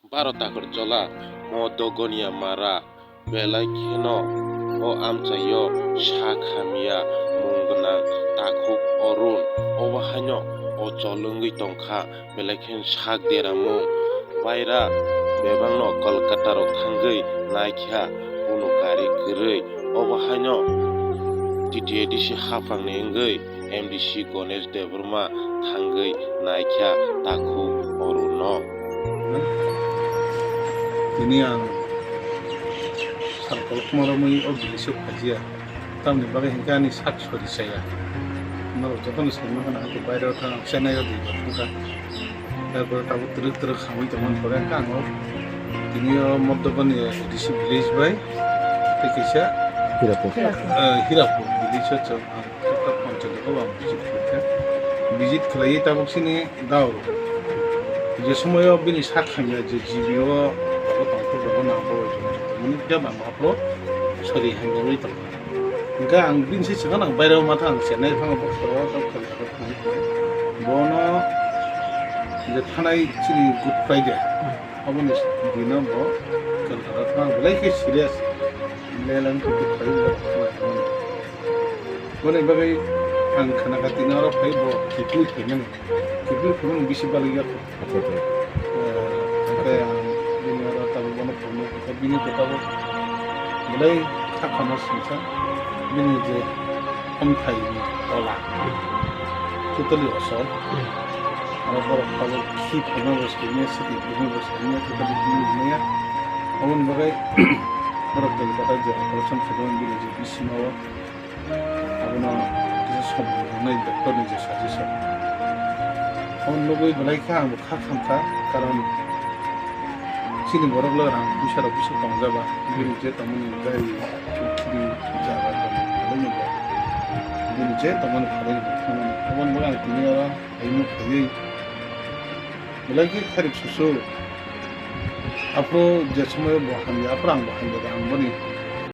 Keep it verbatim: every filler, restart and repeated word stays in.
Baro takhuk jola mo dogonia mara belai kheno o amchaio sak hamya mung gwnang takhuk Arun. Obo haino ochol wngwi tongkha, belai khe sak deramung. Baira bebakno Kolkata rok thangwi naikha, bono gari kwrwi. Obo haino T T A D C haphangni wngwi M D C Ganesh Debbarma thangwi naikha takhuk Arunno. Tini ang sal kolokma romwi o village o phaijya. Tamni bagwi hinkhe ani sak sori chaya. Norok jotono sai mankha, ang baireo thang, Chennai o dui bar thangkha. Tarpore tabuk twrwk twrwk hamwi tongmani pore hinkhe ang o tini o Modopani A D C village bai tei kaisa, Hirapur. Eh, Hirapur village o chwng ang Kota Panchayat o ang visit khlaikha. Visit khlaiwi tabuk sini Dao. Je somoyo bini sak hamya je G B o abo tongthok abo nang bo tongmani khe bang aphuru sori hamya tongo. Hinkhe ang bini se swkang ang baireo matha ang Chennai thango bo khoro tong khali khoro thangwi bono je thanai chini Good Friday aboni dino bo Kolkata thang belai khe serious lelang khe khlai bo. Boni bagwi ang khana kha tini oro phai bo kipui phaimani. Kipui phaimani bisi balwi ya. Acha, acha. Eh, hingke ang bini oro tabuk bono phunuk, hingke bini kotabo belai kha khama singsa, bini je hamthai ni tola, totally osol. Aro borok tabuk khi phaima bo sainya, sidi phaima bo sainya, totally bini hwnmaya. Aboni bagwi borok tei kata je operation khaijak bini je bisingao. Abono kisa somoi wngnai doctor ni je suggestion. Omo nugwi belai khe ang bo kha khamkha, karon chini borok le rang puisa rok kisa tongjaba, bini je tongmani gari, chukri, jaga tongmani phalai ni bo, bini je tongmani phalai ni bo thangmani. Aboni bagwi ang tini oro Haino khaiwi belai khe khairok susu. Aphuru je somoio bo hamya, aphuru ang bo hamya da, ang boni